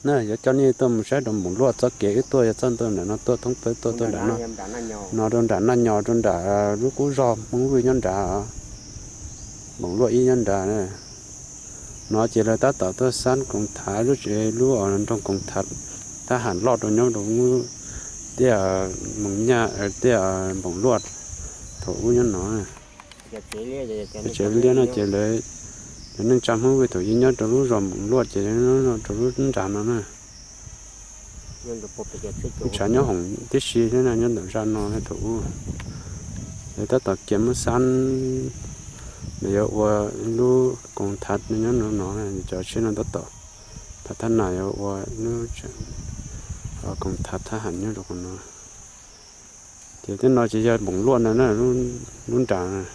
Na, yuav coj nej tuaj mus saib rau Npoom Luaj txoj kev wb tuaj, yog txoj ntuj nram no tuaj thoob plaws tuaj tuaj nram no, no rau nram Naj Nyos rau nram lub qub zog Hmoob Vwj nyob nrad. Npoom Luaj ib nyob nrad. No ces lawv tab tom tuaj xab Koos Thav lub tsev, lub nroog Koos Thav, thab ham loj rau nyob rau tiaj Moos Nyaj, tiaj Npoom Luaj thaum ub nyob no. Tsev liab no ces lawv, cov neej tsa Hmoob Vwj thaum ub nyob rau lub zos Npoom Luaj ces nyob rau lub nrad no na. Tshav nyob hoom tib si thiab na, nyob ntawm zaj no thaum ub. Lawv tab tom kiag muab xab, lawv yuav ua lub Koos Thav nyob no no, cov siab no tab tom, thav thab nas yuav ua lub Koos Thav thab ham nyob rau qhov no. Ces tej no ces yog Npoom Luaj no na, lub nrad.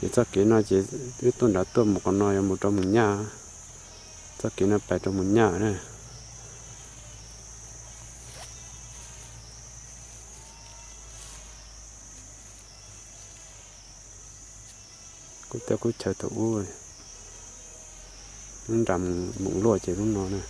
Ces txoj kev no ces wb tuaj nrad tuaj mus qhov no yuav mus rau Moos Nyaj. Txoj kev no pais rau Moos Nyaj na. Kuj tej qub chaw thaum ub, lub nrad Npoom Luaj ces lub no na.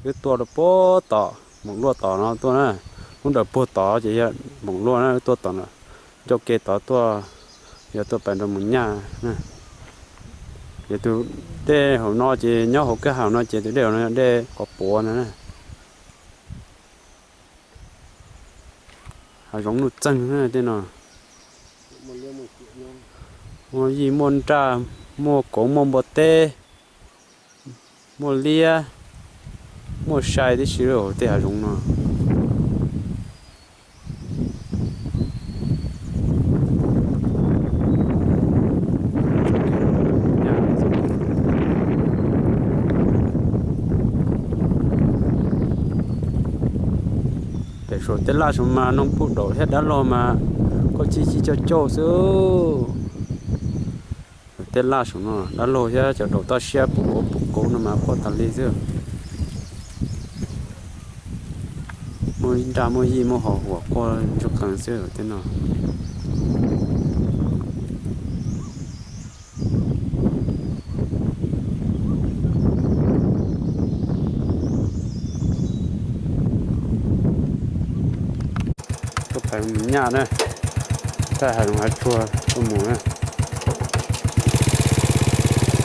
Wb tuaj rau puag tom Npoom Luaj tom no tuaj na, lub nram puag tod ces yog Npoom Luaj na, wb tuaj tom no, ncauj ke tod tuaj, yog tuaj pais rau Moos Nyaj na. Ces tus dej hauv no ces nyob hauv kwj ha no ces tus dej hauv no yog dej Qhov Puav no na. Hav zoov nuj txeeg tej no. Muaj yij muaj nraj, muaj kauv muaj npua teb, muaj liab, muaj sai tib si hauv tej hav zoov no. Pem saum tej laj saum mas noog puj daum thiab dab laug mas kaum tsib tsib caug caug xwb. Tej laj saum no dab laug thiab cov daum toj siab puv kauv puv kauv no mas quaj tas li xwb. Muaj nraj muaj yij muaj hos huam quaj ntsuj qees xwb tej no. Tuaj pais Moos Nyaj na, thaij hav zoov hav tsuag tuaj mus na,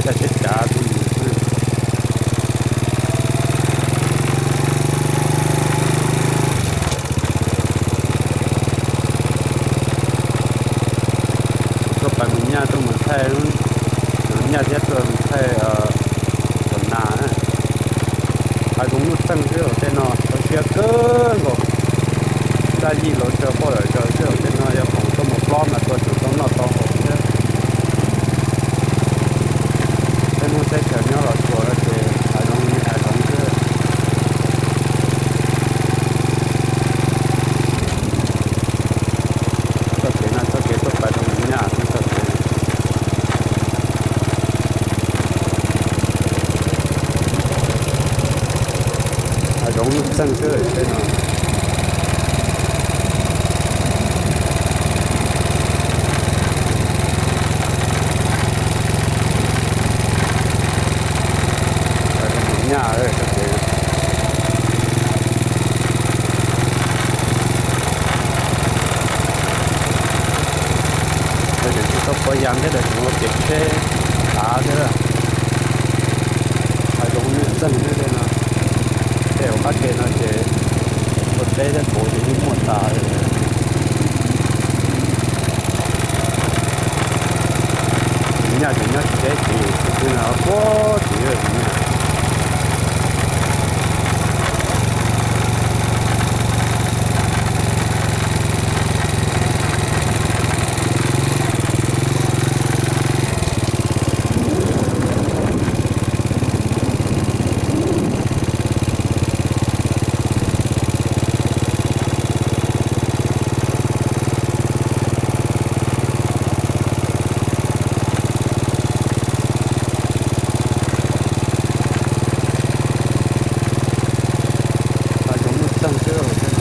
thaij teb cav tuaj mus. Tuaj pais Moos Nyaj tuaj mus thaij, Moos Nyaj thiab tuaj mus thaij tom nas na. Hav zoov nuj txeeg xwb tej no, txaus siab kawg nkaus. Daj yij los tsaws poj lawm zaws xwb tej no, yog khoom tuaj mus plob mas tuaj tsis tau noj tau haus thiab. Tej hnub teb chaws nyob los tsuas no ces hav zoov li hav zoov xwb. Txoj kev no txoj kev tuaj pais rau Moos Nyaj xwb txoj kev. Hav zoov nuj txeeg xwb tej no. Nyaj txoj kev. Lawv tseem tsis tau pov yas thiab, lawv tseem ua kev tsheb av thiab. Hav zoov nuj txeeg xwb tej no. Tej hauv qab ke no ces ua teb thiab kauv ces yeej muaj tas li. Tus nyaj ces nyob tsis deb tid, tus twg no quaj tid tus nyaj. tag xwb.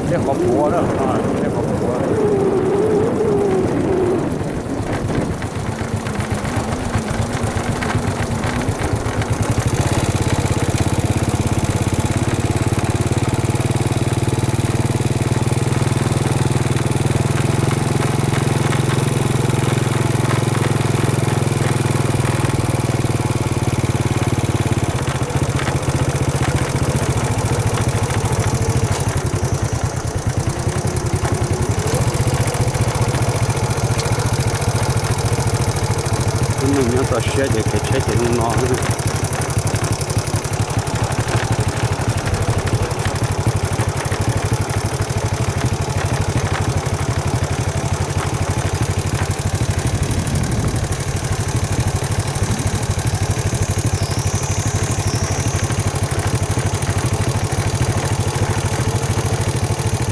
Tej qhov puav na, tej qhov puav. Lub neej nyob txoj siab ces kev tsheb ces hnub no.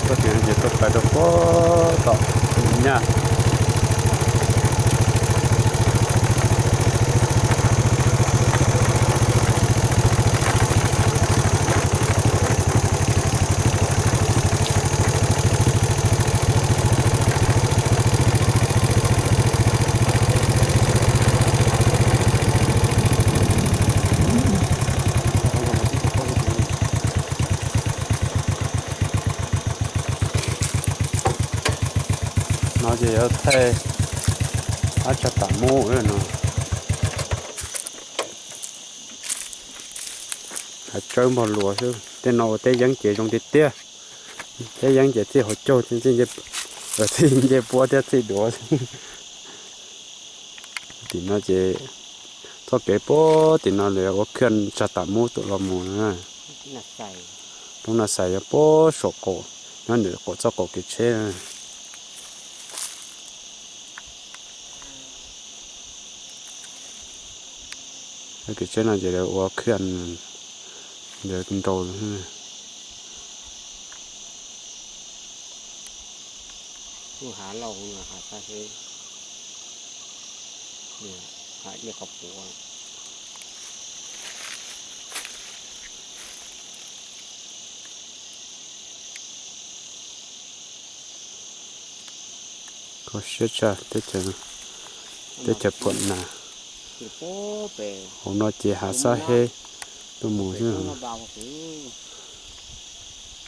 Txoj kev no ces tuaj pais rau puag tom nyaj. No ces yuav thaij qab tsag tam mub no. Hav tsawb npog luas xwb, tej no ua teb yeeb ces zoo tiag tiag. Teb yeeb ces txij hauv caug, txij ncej puab thiab txij duav. Tim no ces txoj kev puag tim no lawv ua khaj tsag tam mub tuaj los mus na. Lub nas xais yog puag saum qaum, nyob ntawm qaum txoj qaum kev tsheb. Kev tsheb no ces lawv ua khaj ntawd nrau. Hav lauj, hav xab heb, hav ib qhov puav. Kho siab tshaj, teb chaws phuam nas. Hauv no ces hav xab heb tuaj mus xwb.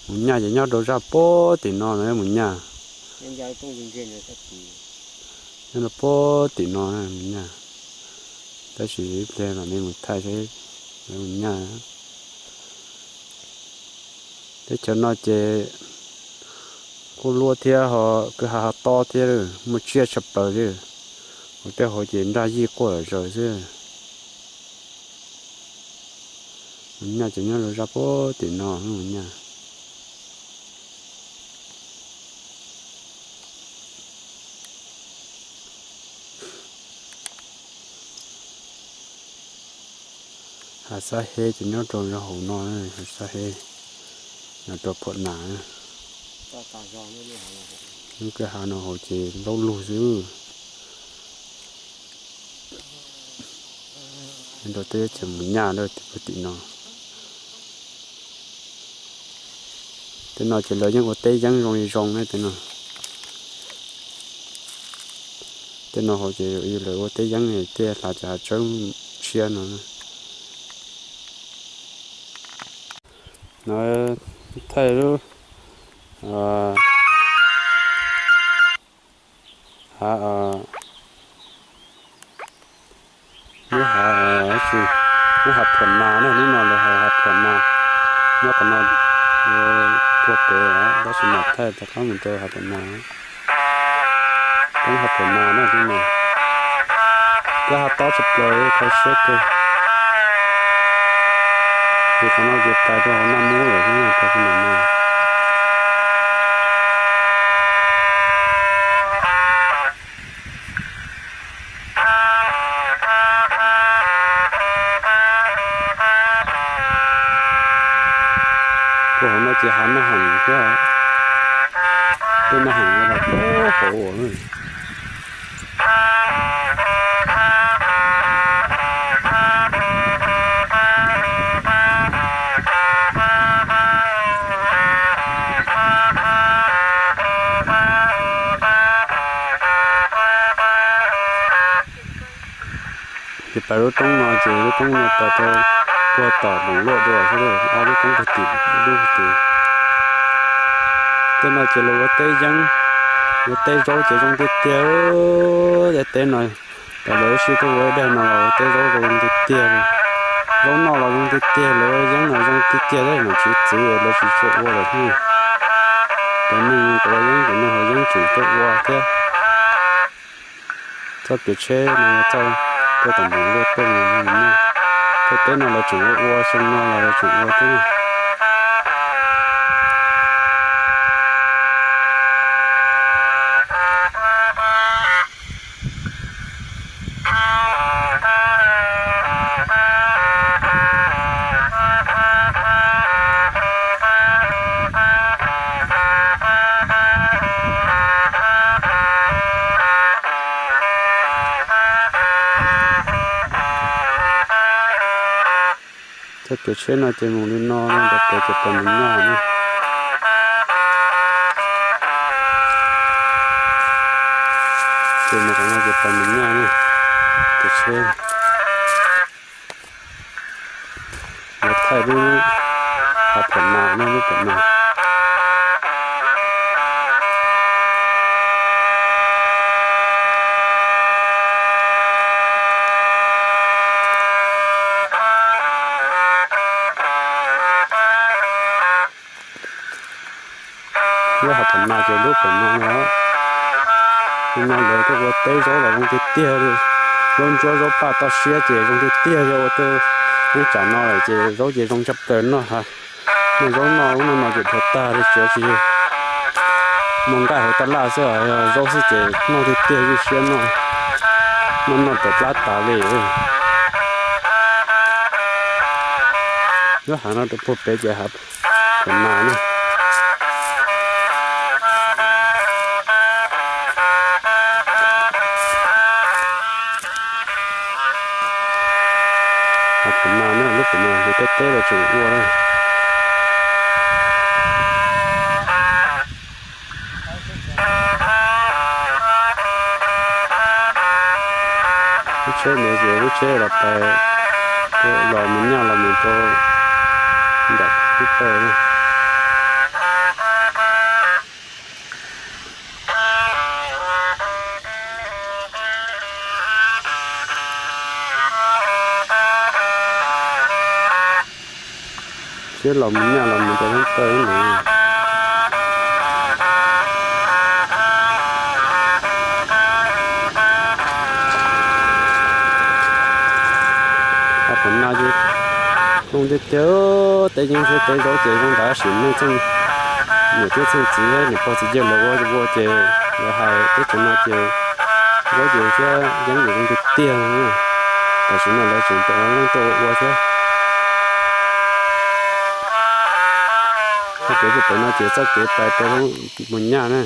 Mus nyaj ces nyob rau zaj puag tim no na, mus nyaj. Nyob rau puag tim no mus nyaj. Tab sis ib pliag mam li mus thaij seb mus nyaj. Teb chaws no ces kuj luaj thiab ho kwj ha ho tob thiab, muaj tsiaj tshaj plaws li. Hauv tej hauv ces nraj yij quaj zom zaws xwb. Mus nyaj ces nyob rau zaj puag tim no mus nyaj. Hav xab heb ces nyob rau hauv no, hav xab heb nyob rau phuam nas. Lub kwj ha no hauv ces laub lug xwb. Nyob rau teb chaws mus nyaj lawm tim puag tim no. Tej no ces lawv yeej ua teb yeeb zoo li zoo ne tej no. Tej no hauv ces lawv ua teb yeeb, tej hlav cov hav tsawb tshiab no. No thaij lub hav, lub hav, lub hav phuam nas na, lub no lawv hais hav phuam nas. Nyob qhov no puag pem, tab sis mam thaij rov qab mus rau hav phuam nas. Lub hav phuam nas na, lub no. Lub hav tob tshaj plaws, kho siab kawg. Ces qhov no ces pais rau hauv Naj Mub lawm xwb, pais rau ntawm no. Tuaj No ces hav noj heev thiab, tej noj heev no los hauv hauv. Ces pas lub roob no ces lub roob no pas rau puag tom npoos luaj dua xwb, ob lub roob puag tim, lub puag tim. Tej no ces lawv ua teb yeeb, ua teb zaub ces zoo tiag tiag. Tej teb no, tas lawv sib tuaj ua ib daig no los ua teb zaub zoo tiag tiag li. Zaub noj los zoo tiag tiag, lawv ua yeeb no zoo tiag tiag thiab, nom tswv txwv lawv tsis tshua ua lawm thiab. Cov neeg ua yeeb, cov neeg haus yeeb tseem tuaj ua thiab. Txoj kev tsheb no txoj tuaj tom npoos luaj tuaj mus no, tej teb no lawv tseem ua, xyoo no los lawv tseem ua thiab. Txoj kev tsheb no ces mus li no, no ntawm pem ces pas mus nyaj na. Ces mus qhov no ces pas mus nyaj na, kev tsheb. Yuav thaij lub hav phom nas no, lub phom nas. Lub hav phom nas ces lub phom nas no, no lawv tuaj ua teb zaub los zoo tiag tiag li. Zaub ntsuab zaub paj toj siab ces zoo tiag tiag, yog ua tej lub tsam no lawm ces zaub ces zoo tshaj plaws noj ha. Noj zaub noj ub noj no ces dhau tag li, tsuav tsis muaj nqaij hauv taj laj xwb, yog zaub xwb ces noj tiag tiag, ywj siab noj, noj noj tawm plab tas li. Lub hav no rau puag pem ces hav phom nas na. Hav phom nas na, lub phom nas ces tej teb los tseem ua. Lub tsheb ntawd ces lub tsheb los pais, los mus nyaj los mus rau nram lub pawg. Tsheb los mus nyaj los mus rau lub pawg no. Hav phom nas ces zoo tiag tiag, teb yeeb thiab teb zaub ces zoo nrad sim neej txheej niam thiab txheej txiv thiab niam pog txiv yawg lawv ua ua ces lawv hais teb chaws no ces zaub ces thiab yeeb ces zoo tiag tiag. Tam sim no lawv tseem tau leej tuaj ua ua thiab. Txoj kev puag pem no ces txoj kev pais rau mus nyaj na.